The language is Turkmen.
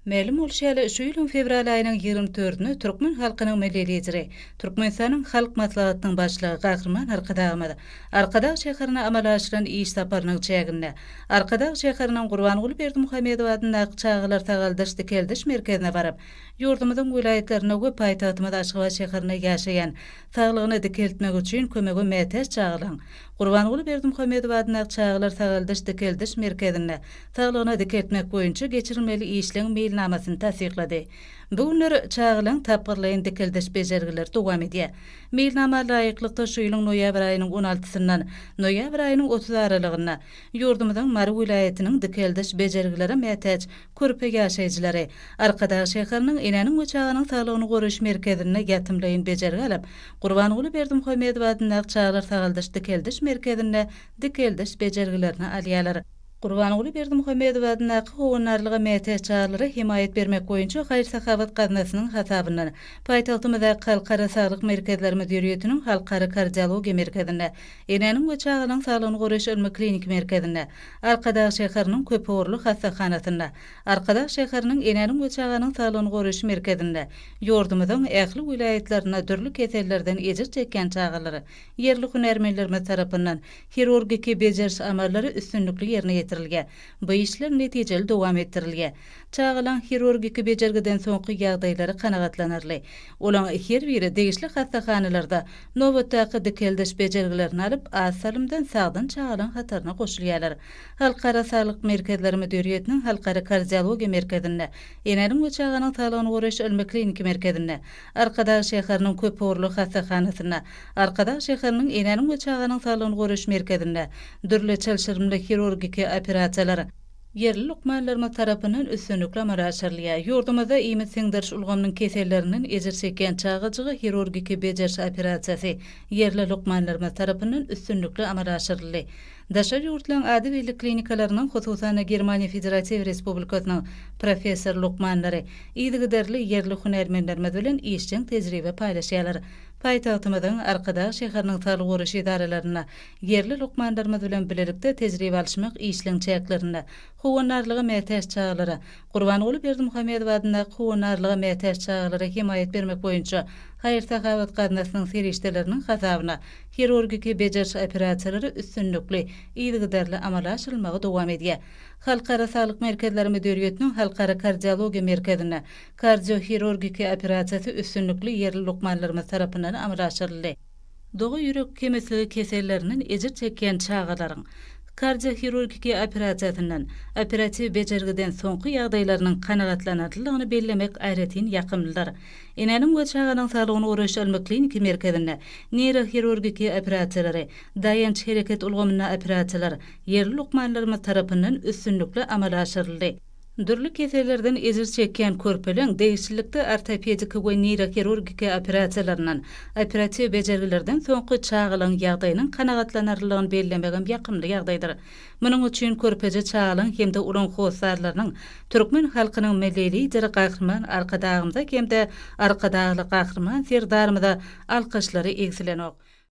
Mälim bolşy ýaly, şu ýylyň fewral aýynyň ýigrimi dördünde türkmen halkynyň Milli Lideri, Türkmenistanyň Halk Maslahatynyň Başlygy Gahryman Arkadagymyz Arkadag şäherine amala aşyran iş saparynyň çäginde Arkadag şäheriniň Gurbanguly Berdimuhamedow adyndaky çagalar sagaldyş-dikeldiş merkezine baryp, ýurdumyzyň welaýatlarynda we paýtagtymyz Aşgabat şäherinde ýaşaýan saglygyny dikeltmek üçin kömege mätäç çagalaryň Gurbanguly Berdimuhamedow adyndaky çagalar sagaldyş-dikeldiş merkezinde saglygyny dikeltmek boýunça geçirilmeli işleň meýilnamasyny tassyklady. Bu günler çagalaryň tapgyrlaýyn dikeldiş bejergileri dowam edýär. Meýilnama laýyklykda, şu ýylyň noýabr aýynyň on altysyndan noýabr aýynyň otuz aralygynda ýurdumyzyň Mary welaýatynyň dikeldiş bejergilere mätäç körpe ýaşaýjylary Arkadag şäheriniň Enäniň we çaganyň saglygyny goraýyş merkezinde ýatymlaýyn bejergi alyp, Gurbanguly Berdimuhamedow adyndaky çagalar sagaldyş-dikeldiş merkezinde dikeldiş bejergilerini alýarlar. Gurbanguly Berdimuhamedow adyndaky Howandarlyga mätäç çagalara hemaýat bermek boýunça haýyr-sahawat gaznasynyň hasabyndan paýtagtymyzdaky Halkara saglyk merkezleri müdiriýetiniň Halkara kardiologiýa merkezinde, Enäniň we çagalaryň saglygyny goraýyş ylmy-kliniki merkezinde, Arkadag şäheriniň köpugurly hassahanasynda, Arkadag şäheriniň Enäniň we çaganyň saglygyny goraýyş merkezinde, ýurdumyzyň ähli welaýatlarynda dürli kesellerden ejir çekýän çagalara ýerli hünärmenlerimiz tarapyndan Hirurgiki bejeriş amallary üstünlikli ýerine ýetirilýär. Bu işler netijeli dowam etdirilýär. Çagalaň hirurgiki bejergiden soňky ýagdaýlary kanagatlanarly. Olaň her biri degişli hassahanalarda nobatdaky dikeldiş bejergilerini alyp, az salymdan sagdyn çagalaň hataryna goşulýarlar. Halkara saglyk merkezleri müdiriýetiniň Halkara kardiologiýa merkezinde, Enäniň we çaganyň saglygyny goraýyş ylmy-kliniki merkezinde, Arkadag şäheriniň köpugurly hassahanasynda, Arkadag şäheriniň Enäniň we çaganyň saglygyny goraýyş merkezinde dürli çylşyrymly hirurgiki operasiýalar ýerli lukmanlarymyz tarapyndan üstünlikli amala aşyrylýar. Ýurdumyzda iýmit siňdiriş ulgamynyň kesellerinden ejir çekýän çagajyga hirurgiki bejeriş operasiýasy ýerli lukmanlarymyz tarapyndan üstünlikli amala aşyryldy. Daşary ýurtlaryň ady belli klinikalarynyň, hususan-da Germaniýa Federatiw Respublikasynyň professor lukmanlary yzygiderli ýerli hünärmenlerimiz bilen işjeň tejribe paýlaşýarlar. Paýtagtymyzyň Arkadag şäheriniň saglygy goraýyş edaralarynda ýerli lukmanlarymyz bilen bilelikde tejribe alyşmak işleň çäklerinde howandarlyga mätäç çagalara Gurbanguly Berdimuhamedow adyndaky howandarlyga mätäç çagalara hemaýat bermek boýunça haýyr-sahawat gaznasynyň serişdeleriniň hasabyna hirurgiki bejeriş operasiýalary üstünlikli, yzygiderli amala aşyrylmagy dowam edýär. Halkara saglyk merkezleri müdiriýetiniň Halkara kardiologiýa merkezinde kardiohirurgiki operasiýasy üstünlikli ýerli lukmanlarymyz tarapyndan amala aşyryldy. Doga ýürek kemisligi kesellerinden ejir çekýän çagalaryň kardiohirurgiki operasiýasyndan, operatiw bejergiden soňky ýagdaýlarynyň kanagatlanarlylygyny bellemek aýratyn ýakymlydyr. Enäniň we çaganyň saglygyny goraýyş ylmy-kliniki merkezinde neýrohirurgiki operasiýalary, daýanç-hereket ulgamynda operasiýalar ýerli lukmanlarymyz tarapyndan üstünlikli amala aşyryldy. Dürli kesellerden ejir çekýän körpeleň degişlilikde ortopediki we neýrohirurgiki operasiýalaryndan, operatiw bejergilerden soňky çagalaryň ýagdaýynyň kanagatlanarlylygyny bellemegem ýakymly ýagdaýdyr. Munuň üçin körpeje çagalaryň hem-de olaryň hossarlarynyň türkmen halkynyň Milli Lideri Gahryman Arkadagymyza hem-de Arkadagly Gahryman Serdarymyza alkyşlary egsilenok.